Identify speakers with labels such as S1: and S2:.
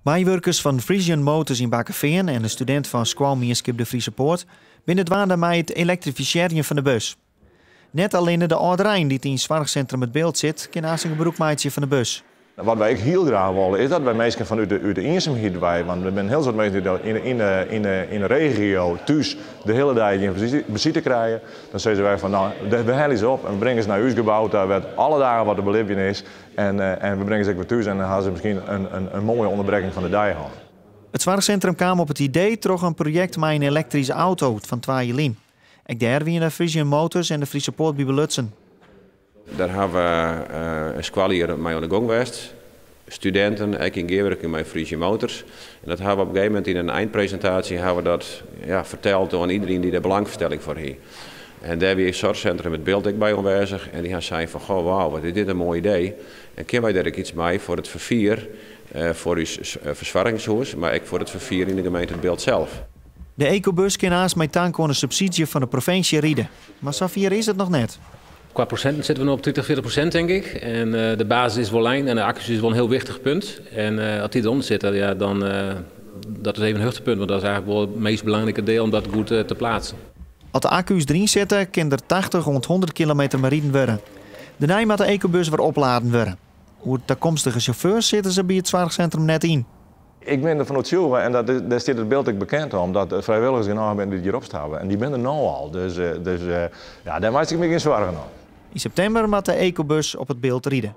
S1: Meiwurkers fan Frisian Motors yn Bakkefean en in studint fan skoalmienskip De Friese Poort binne dwaande mei it elektrifisearjen fan de bus. Net allinne de âlderein dy't yn soarchsintrum It Bilt sit, kin aanst gebrûk meitsje fan de bus.
S2: Wat wy ek hiel graach wolle is dat wy minsken fan út de iensumheid wei, want der binne in hiel soad minsken dy't yn de regio thús de hiele dei gjin besite krije. Dan sizze wy fan no, we helje se op en bringe se nei ús gebou ta wêr't alle dagen wat te belibjen is. En we bringe se ek wer thús en dan hawwe se miskien in moaie ûnderbrekking fan de dei hân.
S1: It soarchsintrum kaam op it idee troch in projekt mei in elektryske auto fan twa jier lyn. Ek dêr wiene Frisian Motors en de Friese Poort by belutsen.
S3: Dêr hawwe we in skoaljier mei oan de gong west. Studinten, ek yn gearwurking mei Frisian Motors. En dat hawwe we op in gegeven momint yn in einpresintaasje hawwe we dat, ja, ferteld oan iderien dy't dêr belangstelling foar hie. En dêr wie Soarchsintrum It Bilt ek by oanwêzich en dy ha sein fan goh, wauw, wat is dit in moai idee. En kinne wy dêr ek iets mei foar it ferfier foar ús fersoargingshûs, mar ek foar it ferfier yn de gemeente It Bilt sels.
S1: De ekobus kin aanst mei tank oan de subsydzje fan de provinsje ride. Mar safier is it noch net.
S4: Kwa prosinten sitte we no op 30, 40% tink ik. En de basis is wol lein en de akku's is wol in hiel wichtich punt. En as dy derûnder sitte, ja, dan dat is even in hichtepunt, want dat is eigentlik wol it meast belangrike diel om dat goed te pleatsen.
S1: As de akku's deryn sitte, kin der 80 oant 100 kilometer mei riden wurde. Dêrnei moat de ekobus wer opladen wurde. Oer takomstige sjauffeurs sitte se by it soarchsintrum net yn.
S2: Ik bin derfan oertsjûge, en dêr stiet It Bilt ek bekend om, dat der frijwilligers genôch binne dy't hjir opstappe. En dy binne der no al, dus ja, dêr meitsje ik my gjin soargen om.
S1: Yn septimber moat de ekobus op It Bilt ride.